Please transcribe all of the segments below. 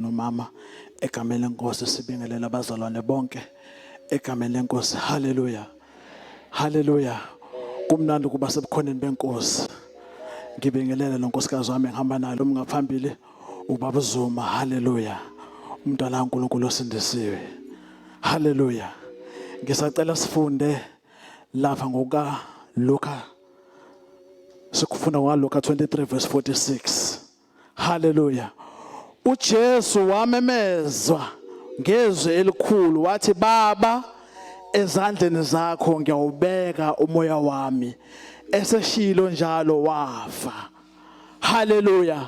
Nomama egameni lenkosi sibingelela abazalwane bonke egameni lenkosi. Haleluya, haleluya. Kumnandi ukuba sebukhoneni benkosi. Ngibingelele nonkosikazi wami engihamba naye lo ngaphambili, ubaba Zuma. Haleluya, umntwana kaNkulunkulu osindisiwe. Haleluya. Ngisacela sifunde lapha ngoka Luka, sikufunda ngoka Luka 23 verse 46. Haleluya. UJesu wamemezwa ngezwi elikhulu wathi, Baba, ezandleni zakho ngiyawubeka umoya wami. Eseshilo njalo wafa. Haleluya.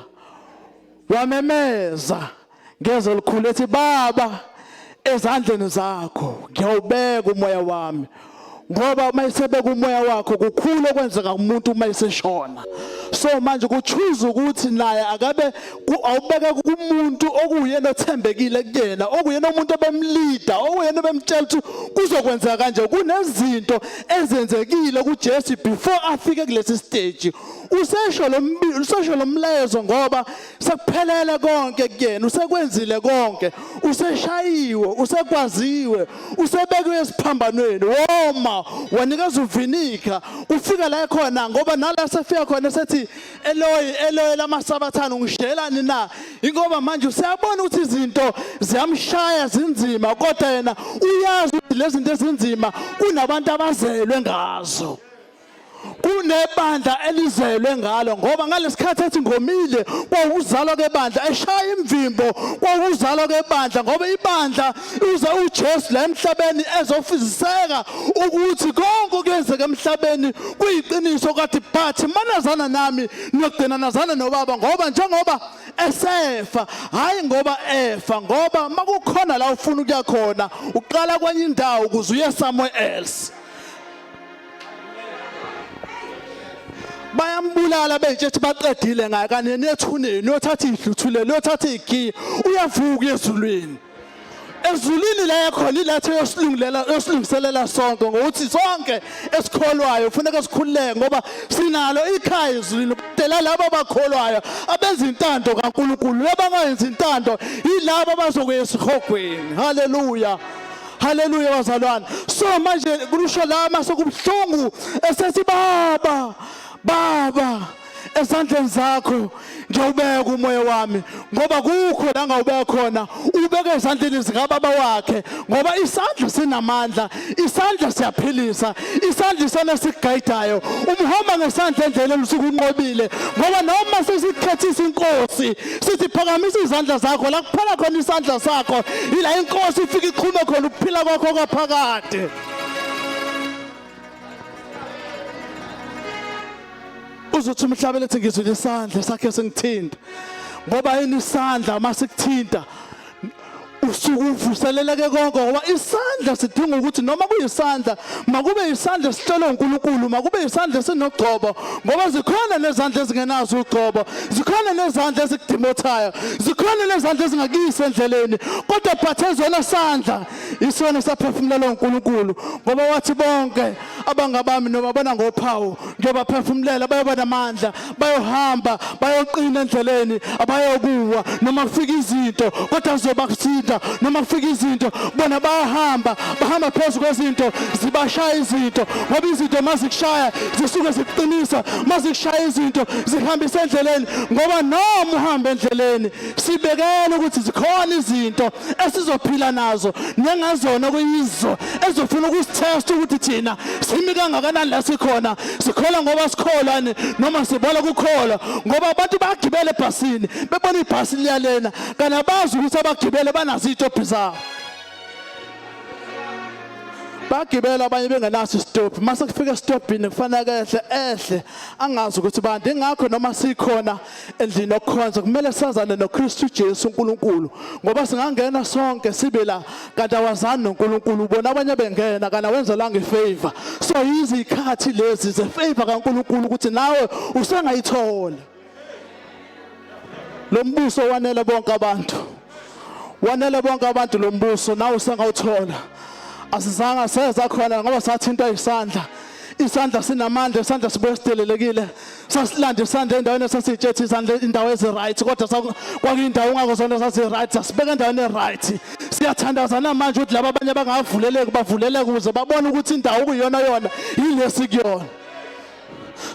Wamemeza ngezwi elikhulu ethi, Baba, ezandleni zakho ngiyawubeka umoya wami. Ngoba uma esebeka umoya wakho, kukhulu okwenzeka kumuntu uma eseshona. So manje kuchoose ukuthi naye akabe awubeke kumuntu okuyena othembekile kuyena, okuyena umuntu obemleader, okuyena obemtshela ukuthi kuzokwenzeka kanje. Kunezinto ezenzekile kuJesu before afike kulesi stage. Usesho lo usesho lo mlayezo ngoba sekuphelele konke kuyena, usekwenzile konke, useshayiwe, usekwaziwe, usebekiwe esiphambanweni, woma wanikeza uvinika. Ufika la khona ngoba nala sefika khona sethi, Eloyi, Eloyi lamasabathana, ungishelani na? Ingoba manje useyabona ukuthi izinto ziyamshaya zinzima, kodwa yena uyazi ukuthi lezi zinto ezinzima kunabantu abazelwe ngazo, kunebandla elizelwe ngalo. Ngoba ngalesikhathi ethi ngomile, kwawuzalwa kebandla, eshaya imvimbo kwawuzalwa kebandla, ngoba ibandla uze uJesu la emhlabeni ezofiziseka ukuthi konke okuyenzeka emhlabeni kuyiqiniso, kathi but manazana nami niyogcina nazana nobaba. Ngoba njengoba esefa, hayi ngoba efa, ngoba makukhona la ufuna ukuya khona, uqala kwenye indawo ukuze uye somewhere else. Bayambulala beyitshethi baqedile ngaye, kanti nethuneni uyothatha idluthulelo, uyothatha igiya, uyavuka ezulwini. Ezulwini la khona ilethe yosilungilela, yosilungiselela sonke, ngokuthi sonke esikholwayo kufuneka sikhululeke ngoba sinalo ikhaya ezulwini. Dela labo abakholwayo abenza intando kaNkulunkulu, labangayenzi intando yilabo abazokuya esihogweni. Haleluya, haleluya bazalwane. So manje kusho la mase kubuhlungu esethi, Baba, Baba, ezandleni zakho ngiyawubeka umoya wami, ngoba kukho la ngawubeka khona, ubeke ezandleni zikababa wakhe, ngoba isandla sinamandla, isandla siyaphilisa, isandla isona sikugayidayo. Umhamba ngesandla endleleni usuke unqobile, ngoba noma sesikhethisa inkosi sithi phakamisa izandla zakho, la kuphela khona isandla sakho ila inkosi ifike iqhume khona ukuphila kwakho kwaphakade. Uzothi umhlabele ethi ngizwile isandla sakhe singithinta. Ngoba yini? Isandla masikuthinta usuke uvuseleleke konke, ngoba isandla sidinga ukuthi noma kuyisandla makube isandla esihlelwe uNkulunkulu, makube isandla esinogcobo, ngoba zikhona nezandla ezingenazo ugcobo, zikhona nezandla ezikudimothayo, zikhona nezandla ezingakuyisa endleleni, kodwa phathe zona sandla isona saphefumulelwa uNkulunkulu, ngoba wathi bonke abangabami noma bona ngophawu ngiyobaphefumulela, bayoba namandla, bayohamba, bayoqina endleleni, abayokuwa noma kufika izinto, kodwa zizobakuthinta. Noma kufika izinto, bona bayahamba, bahamba phezu kwezinto, zibashaya izinto, ngoba izinto mazikushaya zisuke zikuqinisa, mazikushaya izinto zihambisa endleleni, ngoba noma uhamba endleleni sibekele ukuthi zikhona izinto esizophila nazo nengazona kuyizo ezofuna ukusitest ukuthi thina simi kangakanani la sikhona, sikholwa ngoba sikholwa noma sibona kukholwa. Ngoba abantu bagibele ebhasini bebona ibhasi liyalena, kanti abazi ukuthi abagibele banazo iy'tobhi zabo. Bagibela abanye bengenaso isitobhi, mase kufika esitobhini kufanele ehle ehle angazi ukuthi bantu. Ingakho noma sikhona endlini yokukhonza kumele sazane noKristu Jesu uNkulunkulu, ngoba singangena sonke sibe la kanti awazani noNkulunkulu. Ubona abanye bengena kanti awenzelanga ifavor. So yizikhathi lezi zefavor kaNkulunkulu ukuthi nawe usengayithola. Lo mbuso wanele bonke abantu, wanele bonke abantu lo mbuso, nawe usengawuthola. Asizange seza khona ngoba sathintwa isandla. Isandla sinamandla, isandla sibuye sidelelekile. Sasilanda isandla endaweni esasitshethi isandla, indawo ezi-right, kodwa kwakuyindawo ungako zona sasi-right, sasibeka endaweni e-right. Siyathandaza namanje ukuthi laba abanye bangavuleleki bavuleleke ukuze babone ukuthi indawo kuyiyona yona yilesi kuyona.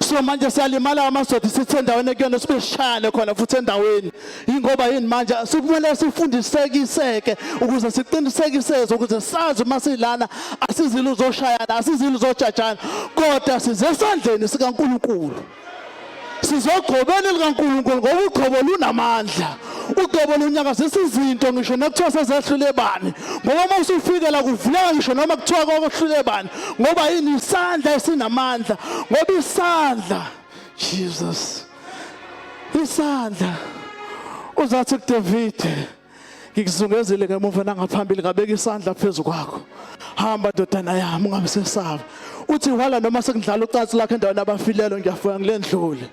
So manje siyalimala amadoda, sithi endaweni ekuyona sibe sishayane khona futhi endaweni. Ingoba yini manje? Sikumele sifundisekiseke ukuze siqinisekiseze, ukuze sazi uma silana asizile uzoshayana, asizile uzojajana, kodwa size esandleni sikaNkulunkulu, sizogcobeni likaNkulunkulu, ngoba ugcobo lunamandla. Ugcobo lunyakazisa izinto ngisho nekuthiwa sezehlule bani, ngoba uma usufike la kuvuleka ngisho noma kuthiwa kokuhlule bani. Ngoba yini? Isandla esinamandla, ngoba isandla, Jesus, isandla uzathi kuDavid, "Ngikuzungezile ngemuva nangaphambili, ngabeka isandla phezu kwakho. Hamba, ndodana yami, ungabe sesaba." Uthi wala noma sekudlala ucansi lakhe endaweni abafilelo, ngiyafika ngilendlule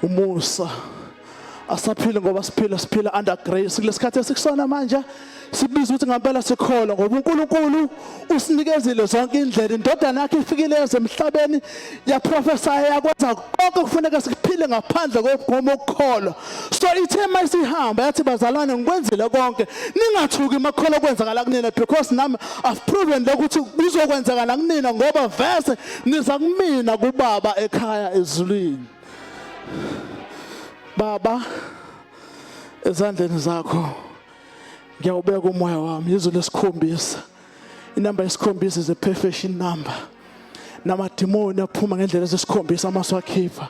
umusa. Asaphile ngoba siphila, siphila under grace. Kulesikhathi esikusona manje sibiza ukuthi ngempela sikholwa, ngoba uNkulunkulu usinikezile zonke indlela. Indodana yakhe ifikile emhlabeni, yaprofesa, yakwenza konke kufuneka sikuphile ngaphandle kokugoma ukukholwa. So ithe mayisihamba yathi, "Bazalwane, ngikwenzile konke, ningathuki makholwa kwenzakala kunina, because nami I've proven lokuthi kuzokwenzeka nakunina, ngoba vese niza kumina kubaba ekhaya ezulwini. Baba, ezandleni zakho ngiyawubeka umoya wami." Izwi lesikhombisa, inamba yesikhombisa is a perfection number. Namadimoni aphuma ngendlela ezisikhombisa amasakhipha.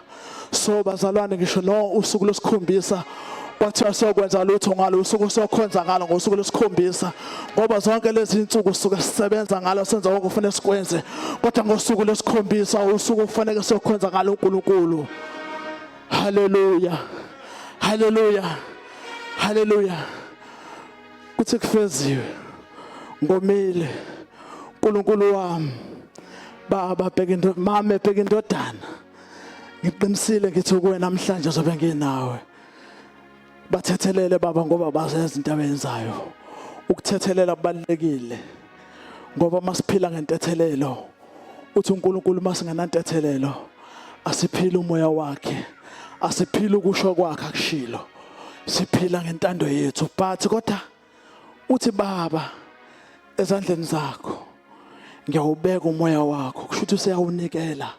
So bazalwane, ngisho no usuku lwesikhombisa kwathiwa siyokwenza lutho ngalo usuku, sokhonza ngalo ngosuku lwesikhombisa, ngoba zonke lezi insuku suke sisebenza ngalo, senza konke kufanele sikwenze, kodwa ngosuku lwesikhombisa usuku kufanele siyokhonza ngalo uNkulunkulu. Haleluya, haleluya, haleluya! Kuthi kufeziwe, ngomile, uNkulunkulu wami. Baba, bheka into, mama, bheka indodana. Ngiqinisile ngithi kuwe namhlanje zobe nginawe. Bathethelele, Baba, ngoba bazenza into abenzayo. Ukuthethelela kubalekile, ngoba masiphila ngentethelelo, uthi uNkulunkulu masingenantethelelo asiphile umoya wakhe, asiphile ukusho kwakhe akushilo, siphila ngentando yethu. But kodwa uthi, "Baba, ezandleni zakho ngiyawubeka umoya wakho." Kusho ukuthi useyawunikela.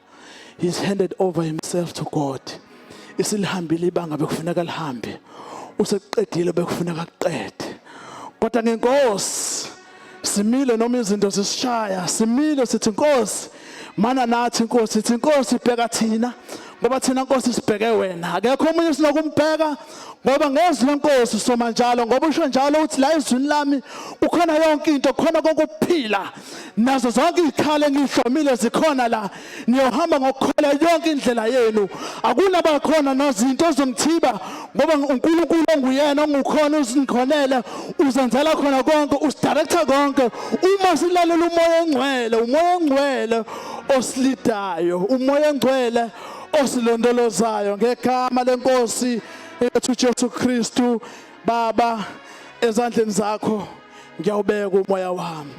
He's handed over himself to God. Isilihambile ibanga bekufuneka lihambe, usekuqedile bekufuneka kuqede. Kodwa ngenkosi simile, noma izinto zisishaya, simile, sithi, "Nkosi, mana nathi. Nkosi," sithi, "Nkosi, bheka thina, ngoba thina, Nkosi, sibheke wena. Akekho omunye sinokumbheka, ngoba ngezwi lenkosi soma njalo, ngoba usho njalo uthi la ezwini lami kukhona yonke into, kukhona konke ukuphila, nazo zonke izikhala engihlomile zikhona la. Niyohamba ngokukholwa yonke indlela yenu, akunabakhona nozinto ezongithiba, ngoba uNkulunkulu onguyena ongukhona uzinkhonele, uzenzela khona konke, usidirector konke uma silalela uMoya oNgcwele, uMoya oNgcwele osilidayo, uMoya oNgcwele osilondolozayo, ngegama lenkosi yethu Jesu Kristu. Baba, ezandleni zakho ngiyawubeka umoya wami."